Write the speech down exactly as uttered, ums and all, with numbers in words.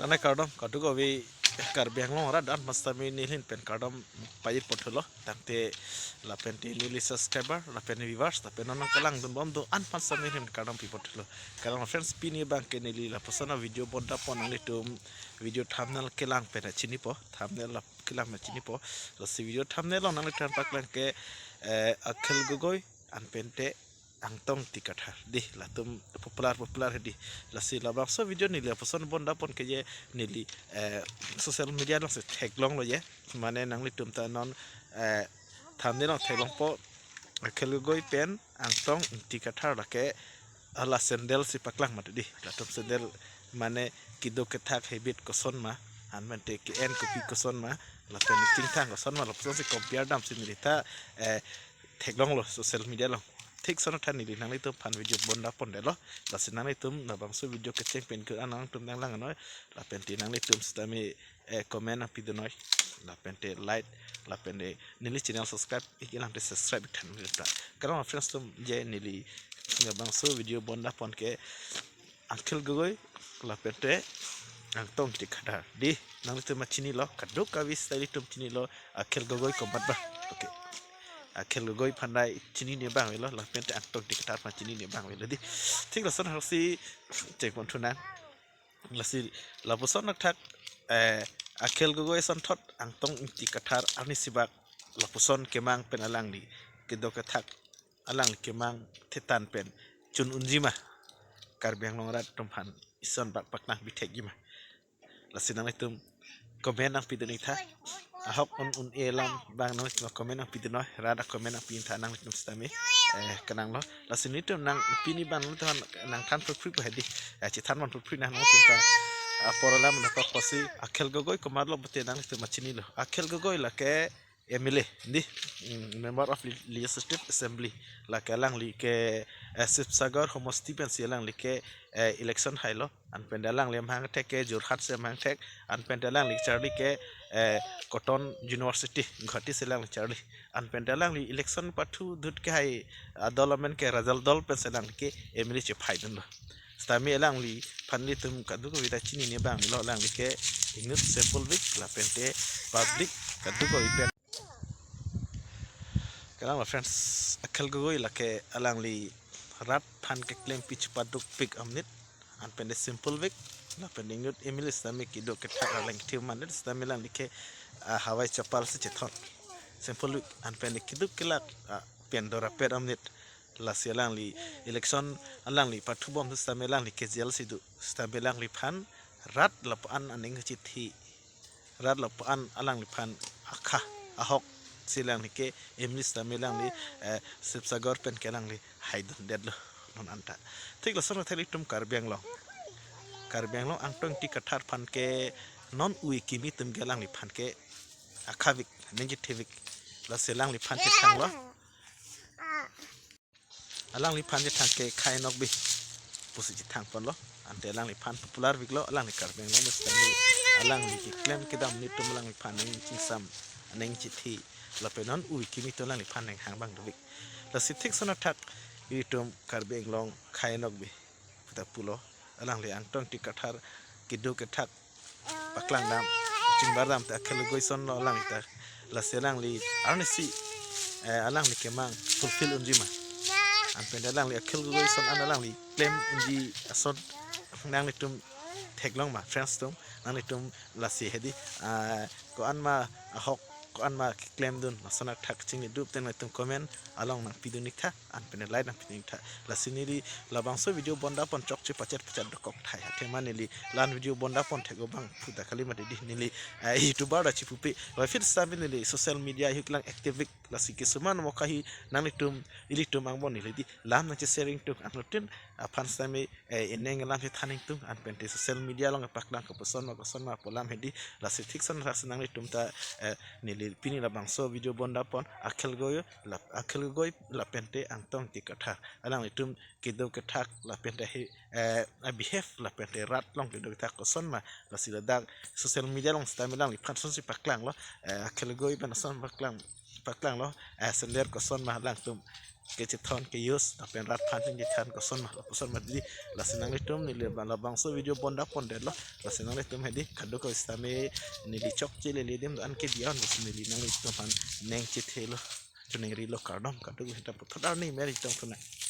Tanai kardom, kadokave Karbi Anglong arat an aphan sitame neli ahin pen kardom pajir pon thulo. Tangte lapen te neli subscriber, lapen viewers, lapen non nangkelangdunbomdun an aphan sitame neli ahin kardom pi pon thulo. Kalang friends, pini abang ke neli lapuson a-video bonda pon, nanglitum video thumbnail kelang pen chinipo, thumbnail la kelang pen chinipo. Lasi video thumbnail along nanglitum paklang ke, eh, Akhil Gogoi anpen te Angtong Ingti Kathar, dei, latum popular popular hedi. Lasi labangso video neli lapuson bonda pon ke je neli, eh, social media alongsi theklonglo je. Mane nanglitum ta non, eh, thumbnail along theklongpo, Akhil Gogoi pen Angtong Ingti Kathar lake hala sandal si paklang mati, dei. Latum sandal mane kedo kethak habit koson ma, anpen te ke-en kopi koson ma, lapen chingthang koson ma, lapusonsi compare damsi neli ta, eh, theklonglo social media along. Thik ason athan neli nanglitum aphan video bonda pondetlo. Lasi nanglitum labangso video kecheng pen ke nangtum nanglang noi. Lapen te nanglitum sitame, eh, comment nangpidun noi. Lapen te like, lapen te neli channel subscribe ik-e lang te subscribe ik than neli ta. Kalang friends atum, je neli labangso video bonda pon ke Akhil Gogoi lapen te Angtong Ingti Kathar, dei. Nanglitum ma chinilo, kadokave sitame ilitum chinilo, Akhil Gogoi komat ba. Okay. Akhil Gogoi aphan dei chinine abang avelo, lapen te Angtong Ingti Kathar aphan chinine abang avelo, dei. Thik lason haksi cheng pon thunang. Lasi lapuson athak, eh, Akhil Gogoi asonthot Angtong Ingti Kathar arnisi bak lapuson kemang pen alangli kedo kethak, alangli kemang thetan pen chun unji ma, Karbi Anglong arat atum aphan ison bak paklang bithekji ma. Lasi nanglitum comment nangpidun ik tha. Ahok un un-e alam abang nanglitum comment nangpidun noi. Rat a-comment nangpi ik tha, nanglitum sitame, eh, kenanglo. Lasi nelitum nang pini abang nelitum nangthan phurphri po hedi. Eh, chethan pon phurphri nang nangtum ta. Apor alam nangkok posi Akhil Gogoi komatlo pute nanglitum ma chinilo. Akhil Gogoi lake M L A, dei, mm, Member of Le-, Legislative Assembly. Lake alangli ke, eh, Sivasagar homosti pensi alangli ke, eh, election hailo. Anpen te alangli amahang thek ke Jorhat si amahang thek. Anpen te alangli charli ke, eh, Cotton University, Guwahati si alangli charli. Anpen te alangli election pathu dut ke hai adol amen ke Rajal Dal pensi alangli ke M L A chephaidunlo. Sitame alangliphan ilitum kadokave ta chinine abang avelo, alangli ke inut simple vik lapen te public kadokave pen. Kalang friends, Akhil Gogoi lake alangli rat aphan keklempi chepadukpik amonit, anpen te simple vik, lapen te inut M L A sitame kedo kethak arleng thim mandet sitame alangli ke, ah, hawai chapal si chethon. Simple vik, anpen te keduk kelak, ah, pen dora pet amonit. Lasi alangli election alangli pathubom sitame alangli ke jail si do. Sitame alangliphan rat lapu-an aning chithi, rat lapu-an alangliphan akha ahok si alangli ke M L A sitame alangli, eh, Sivasagar pen ke alangli haidundetlo non anta. Thik lason athak ilitum Karbi Anglong, Karbi Anglong Angtong Ingti Kathar aphan ke non ui kimi atum ke alangliphan ke akha vik, aning chithi vik. Lasi alangliphan chethanglo. Alangliphan chethang ke Khai Nokbe pusi chethang ponlo. Ante alangliphan popular viklo, alangli Karbi Anglong mes kami, alangli keklem kedam amonit atum alangliphan aning chingsam, aning chithi, lapen non ui kimi atum alangliphan aning hang abang dovik. Lasi thik ason athak ilitum Karbi Anglong Khai Nokbe puta pulo, alangli Angtong Ingti Kathar kedo kethak paklang dam, chingbar dam te Akhil Gogoi asonlo alangli ta. Lasi alangli arnisi, eh, alangli kemang fulfill unji ma, anpen te alangli Akhil Gogoi ason an alangli klem unji ason nanglitum theklong ma friends atum, nanglitum lasi hedi, ah, ko-an ma ahok, ko-an ma keklemdun, lason athak chingnidup te nanglitum comment along nangpidun ik tha, anpen te like nangpidun ik tha. Lasi neli labangso video bonda pon chokche pachet pachet dokok thai. Athema neli la-an video bonda pon thek abang puta kali mati dei, neli, eh, YouTuber ta chipupe. Wafit sitame neli social media ahut lang active vik. Lasi kisuman moka hi nanglitum, ilitum angbong neli dei lam nangche sharing tung, anlotin aphan sitame, eh, ineng lam chethan ingtung, anpen te social media along paklang kopuson ma koson ma pu alam hedi. Lasi thik ason athak si nanglitum ta, eh, neli pini labangso video bonda pon Akhil Gogoi lap-, Akhil Gogoi lapen te Angtong Ingti Kathar alanglitum kedo kethak lapen te he, eh, a-behave lapen te rat along kedo kethak koson ma, lasi ladak social media along sitame alangliphan asonsi paklanglo, eh, Akhil Gogoi pen ason paklang, paklanglo, eh, sandal koson ma alangtum kechethon ke-use lapen rat aphan chingchethan koson ma, koson ma dei. Lasi nanglitum neli ba labangso video bonda pondetlo. Lasi nanglitum hedi kadokave sitame neli chokche lele adim an ke diya-un, lasi neli nanglitum aphan neng chethelo, choningri lo, kardom kadokave ta puthot arni meri tong thunang.